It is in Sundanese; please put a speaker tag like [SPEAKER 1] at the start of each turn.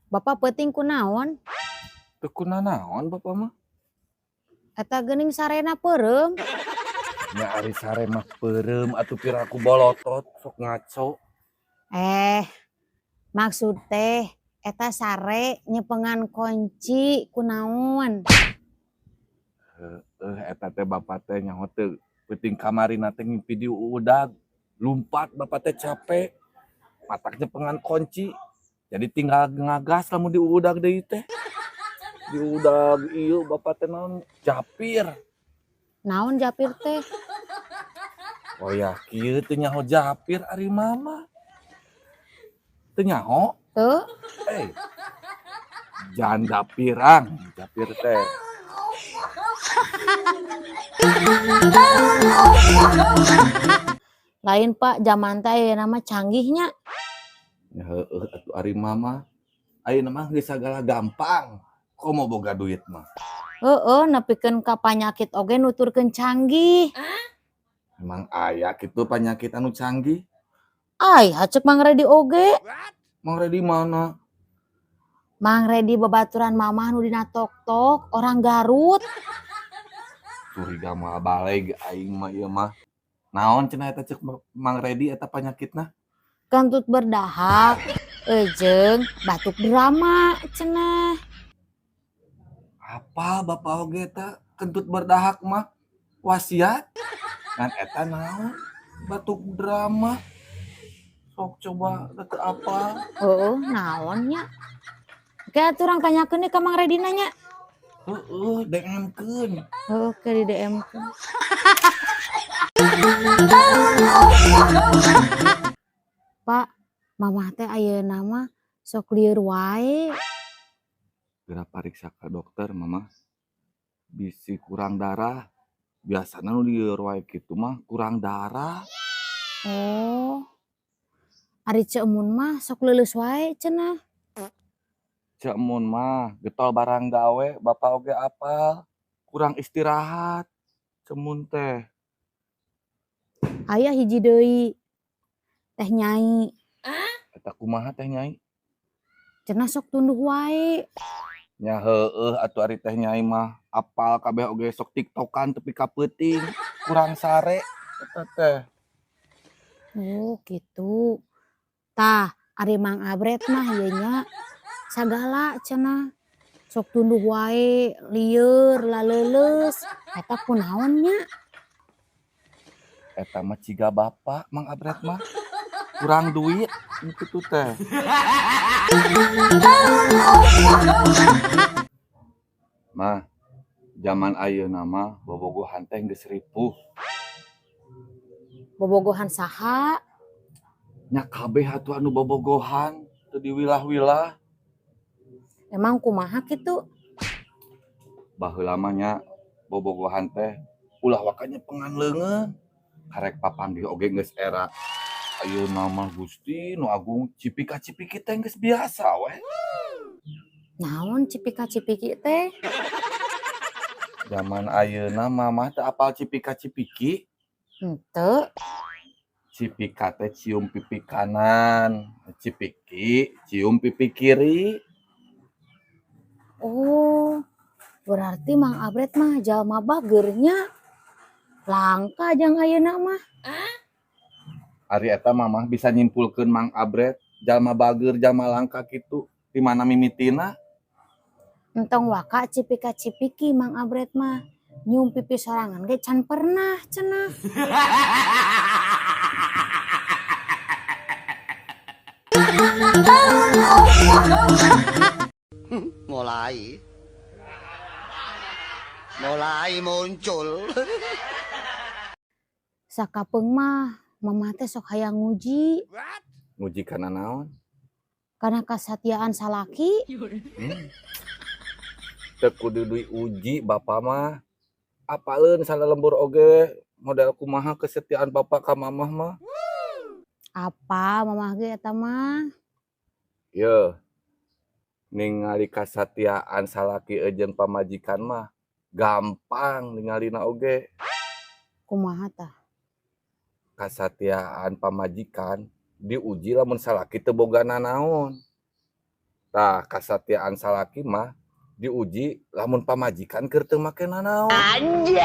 [SPEAKER 1] Bapak peuting kunaon?
[SPEAKER 2] Teu kunanaon bapak mah.
[SPEAKER 1] Eta geuning sarena peureum.
[SPEAKER 2] Nya ari sare mah peureum atuh, piraku bolotot sok ngaco.
[SPEAKER 1] Eh, maksud teh eta sare nyepengan kunci kunaon?
[SPEAKER 2] Heueuh, eta teh bapak teh nyaho teu, peuting kamarina teh ngimpi di udag. Lumpat bapak teh capek. Matak nyepengan kunci. Jadi tinggal ngagas lamun di udag deui teh. Di udag ieu bapak teh naon, japir.
[SPEAKER 1] Naon japir teh?
[SPEAKER 2] Oh ya, kieu teu nyaho japir ari mama. Teu nyaho?
[SPEAKER 1] Teu.
[SPEAKER 2] Eh. Janda pirang japir teh.
[SPEAKER 1] Lain Pak, zaman teh ayeuna mah canggihnya.
[SPEAKER 2] Ya heueuh atuh ari mama. Ayeuna mah geus sagala gampang. Komo boga duit mah.
[SPEAKER 1] Heeh, nepikeun ka panyakit oge nuturkeun canggih.
[SPEAKER 2] Emang aya kitu panyakit anu canggih?
[SPEAKER 1] Ai, haceuk Mang Redi oge.
[SPEAKER 2] Mang Redi mana?
[SPEAKER 1] Mang Redi babaturan mamah nu dina tok-tok, orang Garut.
[SPEAKER 2] Curiga moal baleg aing mah ieu mah. Naon cenah eta ceuk Mang Redi eta panyakitna?
[SPEAKER 1] Kentut berdahak, jeung batuk drama cenah.
[SPEAKER 2] Apa bapak oge eta kentut berdahak mah wasiat? Ngan eta naon? Batuk drama. Sok coba teu apa?
[SPEAKER 1] Heeh, naon nya? Oke, atuh urang tanyakeun ka Mang Redi nanya.
[SPEAKER 2] Heeh, DM-keun.
[SPEAKER 1] Heeh, ke di DM-keun. Pak, mamah teh ayeuna mah sok lieur wae.
[SPEAKER 2] Geura pariksa ka dokter mama. Bisi kurang darah. Biasana nu lieur wae kitu mah kurang darah.
[SPEAKER 1] Oh. Ari Ceu Emun mah sok leuleus wae cenah.
[SPEAKER 2] Ceu Emun mah getol barang gawe, bapak oge apal. Kurang istirahat Ceu Emun teh.
[SPEAKER 1] Aya hiji deui. Teh Nyai.
[SPEAKER 2] Eta kumaha Teh Nyai?
[SPEAKER 1] Cenah sok tunduh wae.
[SPEAKER 2] Nya heueuh atuh ari Teh Nyai mah apal kabeh oge sok tiktokan tepi ka peuting. Kurang sare eta teh.
[SPEAKER 1] Oh, gitu. Tah, ari Mang Abret mah ieu nya sagala cenah. Sok tunduh wae, lieur, laleuleus. Eta kunaon nya?
[SPEAKER 2] Eta mah ciga bapak Mang Abret mah. Kurang duit kitu teh. Mah, zaman ayeuna mah bobogohan teh geus ripuh.
[SPEAKER 1] Bobogohan saha?
[SPEAKER 2] Nya kabeh atuh anu bobogohan teu diwilah-wilah.
[SPEAKER 1] Emang kumaha kitu?
[SPEAKER 2] Baheula mah nya bobogohan teh ulah waka nyepengan leungeun. Karek papanggih oge geus era. Ayeuna mah Gusti nu Agung cipika-cipiki teh geus biasa we.
[SPEAKER 1] Naon cipika-cipiki teh?
[SPEAKER 2] Zaman ayeuna mamah teu apal cipika-cipiki?
[SPEAKER 1] Henteu.
[SPEAKER 2] Cipika teh cium pipi kanan, cipiki cium pipi kiri.
[SPEAKER 1] Oh, berarti Mang Abret mah jalma bager nya. Langka jang ayeuna mah.
[SPEAKER 2] Ari eta mamah bisa nyimpulkeun Mang Abret jalma bager jalma langka kitu di mana mimitina?
[SPEAKER 1] Entong waka cipika-cipiki Mang Abret mah. Nyium pipi sorangan ge can pernah cenah.
[SPEAKER 3] Mulai muncul.
[SPEAKER 1] Sakapeung mah mamah teh sok hayang nguji.
[SPEAKER 2] Nguji kana naon?
[SPEAKER 1] Kana kasatiaan salaki.
[SPEAKER 2] Teu kudu diuji bapa mah. Apaleun salalembur oge model kumaha kesetiaan bapak ka mamah mah.
[SPEAKER 1] Apa mamah ge eta mah?
[SPEAKER 2] Yeuh. Ningali kasatiaan salaki jeung pamajikan mah gampang ningalina oge.
[SPEAKER 1] Kumaha tah?
[SPEAKER 2] Kasatiaan pamajikan Diuji lamun salaki teu boga nanaon. Tah, kasatiaan salaki mah diuji lamun pamajikan keur teu make nanaon.
[SPEAKER 3] Anjay.